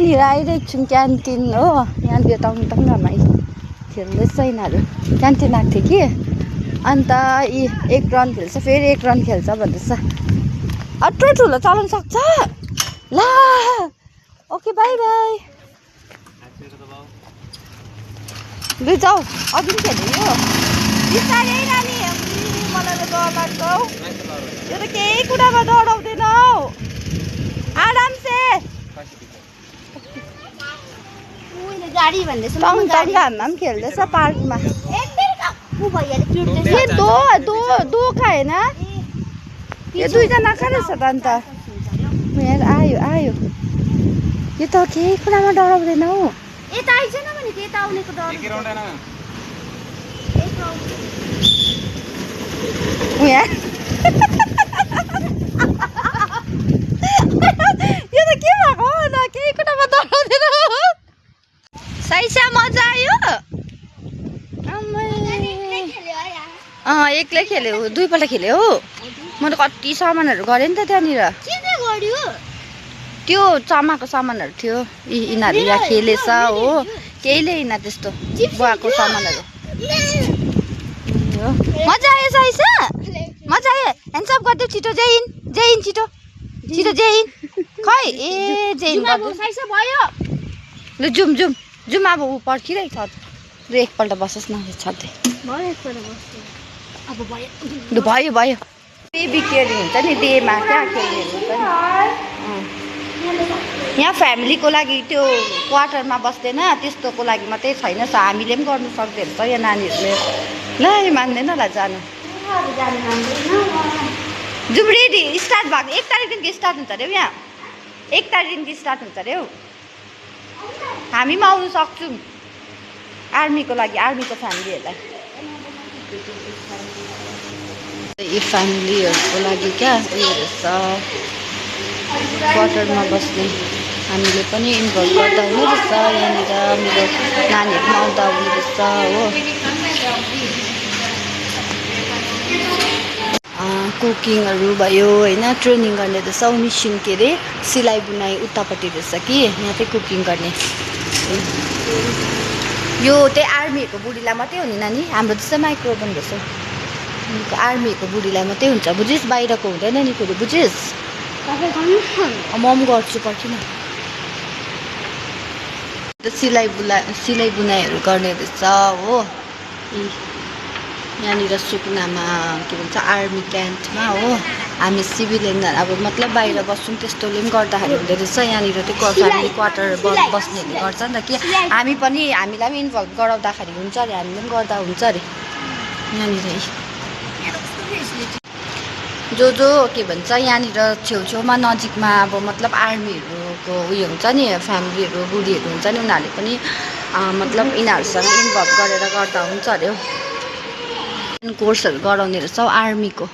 यहाँनिर आइरहेको छौँ क्यान्टिन हो। यहाँनिर टङटङ्गमा खेल्दैछ यिनीहरू। क्यान्टिन आएको थियो कि अन्त यी एक रन खेल्छ फेरि एक रन खेल्छ भन्दैछ। अत्रो ठुलो चलाउन सक्छ ल। Okay by by. लु जाऊ अघि पनि खेल्यो यो बिस्तारै नानी। मलाई त डर लाग्छ हौ यो त केही कुरामा डराउँदैन हौ। आराम से गाडी भन्दैछ टङटङ्गा हाममा पनि खेल्दैछ पार्कमा। ये दो का होइन यो दुईजना कहाँ रहेछ त अन्त। यहाँ आयो आयो यो त केही कुरामा डराउँदैन हौ। यता आइज न भनेको यता आउनेको डर यो त के भएको हो न केही कुरामा डराउँदैन। साइसा मजा आयो। एक्लै खेल्यो दुईपल्ट खेल्यो हो। मैले कति सामानहरू गरेँ नि त त्यहाँनिर। त्यो चमाको सामानहरू थियो यिनीहरू यहाँ खेलेछ हो। केही ल्याइन त्यस्तो बुवाको सामानहरू। मजा आयो साइसा मजा आयो। ह्यान्डसअप गरिदेऊ छिटो जेइन जेइन छिटो छिटो जेइन खै ए जेइन साइसा भयो। लु जुम जुम जुम अब ऊ पर्खिरहेको छ। लु एकपल्ट बसोस् न छँदै लु भयो भयो। बेबी केयरिङ हुन्छ नि डेमा क्या खेल्ने हुन्छ नि। यहाँ फ्यामिलीको लागि त्यो क्वार्टरमा बस्दैन त्यस्तोको लागि मात्रै छैन। हामीले पनि गर्नु सक्दैन त यहाँ नानीहरूले। ल मान्दैन होला जानु। जुम रेडी स्टार्ट भएको 1 तारिकदेखि स्टार्ट हुन्छ अरे हौ। यहाँ 1 तारिकदेखि स्टार्ट हुन्छ अरे हौ। हामी पनि आउनु सक्छौँ आर्मीको लागि आर्मीको फ्यामिलीहरूलाई। यो फ्यामिलीहरूको लागि क्या उयो रहेछ क्वार्टरमा बस्ने। हामीले पनि इन्भल्भ गर्दा हुने रहेछ यहाँनिर। मेरो नानीहरू पनि आउँदा हुने रहेछ हो। कुकिङहरू भयो होइन ट्रेनिङ गर्ने रहेछ। मिसिन के अरे सिलाइ बुनाइ उतापट्टि रहेछ कि यहाँ चाहिँ कुकिङ गर्ने। यो त्यही आर्मीहरूको बुढीलाई मात्रै हो नि नानी। हाम्रो जस्तै माइक्रोवेभ रहेछ। आर्मीहरूको बुढीलाई मात्रै हुन्छ बुझिस् बाहिरको हुँदैन नि फेरि बुझिस्। म पनि गर्छु पर्खिन। सिलाइ बुनाइहरू गर्ने रहेछ हो। यहाँनिर सुकुनामा के भन्छ आर्मी क्याम्पमा हो। हामी सिभिलियन अब मतलब बाहिर बस्छौँ त्यस्तोले पनि गर्दाखेरि हुँदो रहेछ। यहाँनिर त्यो फ्यामिली क्वार्टर बस्नेहरूले गर्छ नि त कि हामी पनि हामीलाई पनि इन्भल्भ गराउँदाखेरि हुन्छ अरे। हामीले पनि गर्दा हुन्छ अरे यहाँनिर। जो के भन्छ यहाँनिर छेउछेउमा नजिकमा अब मतलब आर्मीहरूको उयो हुन्छ नि फ्यामिलीहरू बुढीहरू हुन्छ नि उनीहरूले पनि मतलब यिनीहरूसँग इन्भल्भ गरेर गर्दा हुन्छ अरे हौ। कोर्सहरू गराउने रहेछ आर्मीको।